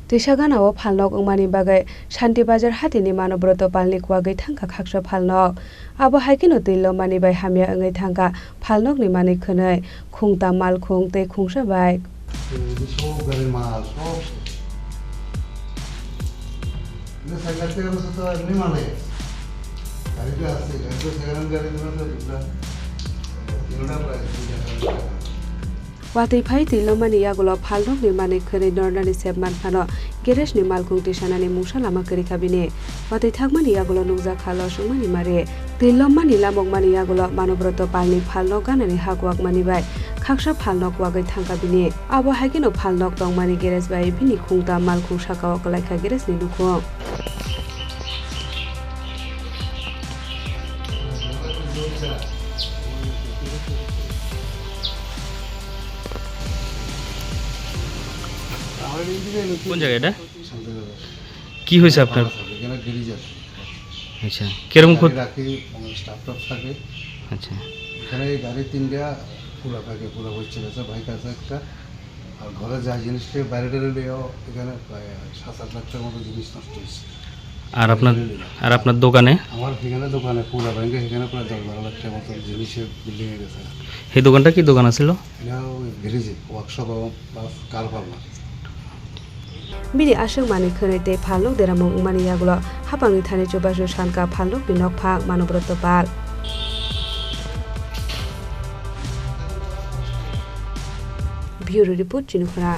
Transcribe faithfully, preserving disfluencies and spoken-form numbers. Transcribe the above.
Twisa gana o phalnok wngmani bagwi Shanti Bazar hatini Manobroto palni kwagwi thangkha khaksa phalnok. Abo hai kheno twi lomani bai hamya wngwi thangkha phalnokni manwi khwnwi, khungta malkhung tei khungsa bike. এই সব গাড়ির মাল, সব শেষ। এগুলো সাইকেল থেকে বসে তো এমনি মালে। গাড়িতে আসছে, গাড়িতে সেকেন্ড হ্যান্ড গাড়ি, এগুলো তো এগুলা, এগুলা প্রায় দুই হাজার টাকা। Watwi phai twi lomani yagulo phalnokni manwi khwnwi nornani sep manphano garage ni malkhung twi sanani mungsa lama kwrwi kha bini. Watwi thangmani yagulo nukjak kha losongmani mari. Twi lommani lamokmani yagulo Manobroto palni phalnok ganani hak wakmani bai khaksa phalnok wagwi thangkha bini. Abo hai kheno phalnok tongmani garage bai bini khungta malkhung sakao kwlaikha garage ni nukhung. কোন জায়গা এটা? কি হয়েছে আপনার? এখানে গ্যারেজ আছে। আচ্ছা, কিরকম ক্ষতি? গাড়ি রাখি, মানে, স্টাফ টাফ থাকে। আচ্ছা। এখানে এই গাড়ি তিনটা পুরা থাকে, পুরা হচ্ছে, বাইক আছে একটা। আর ঘরে যা জিনিস থেকে বাইরে টেরে লিও, এখানে প্রায় সাত আট লাখ টাকার মতো জিনিস নষ্ট হয়েছে। আর আপনার, আর আপনার দোকানে? আমার এখানে দোকানে পুরা ভেঙে এখানে প্রায় দশ বারো লাখ টাকার মতো জিনিসের বিল্ডিং হয়ে গেছে। এই দোকানটা কি দোকান আছিল? এটা ওই গ্যারেজে, ওয়ার্কশপ এবং প্লাস কার parlour. Bini aswk manwi khwnwi tei phalnok deramung wngmani yagulo hapangni thani chubachu sankha phalnokni nokphang Manobroto pal. Bureau Report, Chinikhora.